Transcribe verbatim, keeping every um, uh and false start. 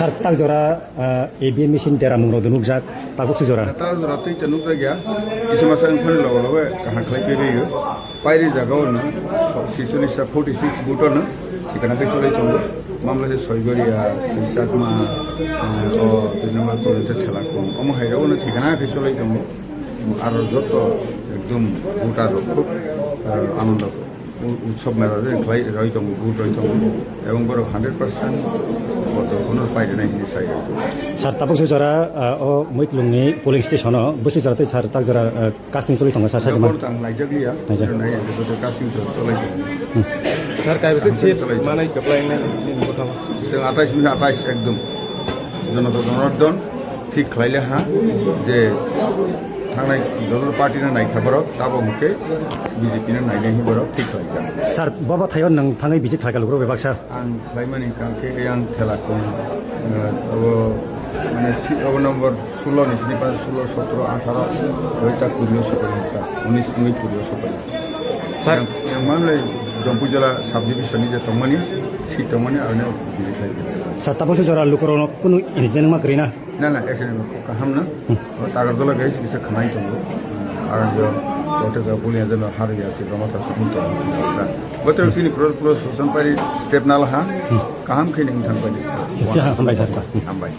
Ar tak jora, ah, A B M machine dera mung rok nukjak, tabuk se jora. Tak jora twi ta nukjak ya. Kisa masa wngphani logo logo kaham khlai paibaio. Pairi jaga o no sisuni sa forty six vote o no thikana khe cholai tongo. Mamla se Soigoria, Sisakma, ah, o dui number Korinte Thela Kung. Omo hai rok no thikana khe cholai tongo. Aro joto ekdom voter rok khub, ah, anondo. U-, utsob mela de khlai roi tongo, vote roi tongo, ebong borok hundred percent vote bono pai rwnai hinwi sai roi tongo. Sir, tabuk se jora, ah, o Muitlungni polling station o bwswi jora tei sir tak jora, ah, casting choli tongo sir, Nokbar saima? Tang laijak liya, Laijak. Nai ang joto casting choli tongo. Hmm. Sir, kaisa seat manai kwplai nai nini bwkhao? Chwng atais ni atais ekdom. Jonata Jonardon. Thik khlai le ha je thangnai joto party no nai kha borok, tabok hwnkhe B J P no nainai hinwi borok thik khlai kha. Sir, bobo thaio nwng thangwi visit khlai kha lukurok bai baksa? Ang khlai mani kang khe yang Thela Kung, eh, abo mane si-, abo number sullo ni sini pa sullo, sotro, atharo, oita kurio sopai ta, unis nwi kurio sopai. Sir. Yang, yang mana le Jompuijala subdivision ni je tongmani, si tongmani arone visit khlai kha. Sir, tabuk se jora lukurok no kunu incident ma kwrwi na? Na, na, accident kok kaham na. Hmm. O Tagardola gai kisa khanai tongo. Ang jo, kote jo, pulia jo, har ya, ti roma ta sukun to. Botor sini pro, pro, susan pari step nala ha. Hmm. Kaham khini thang pari. Ya, hambai, sir. Hambai.